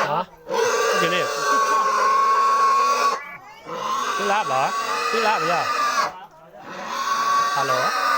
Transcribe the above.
Hả? Cái gì nè? Tứ lá hả? Tứ lá bây giờ. Alo.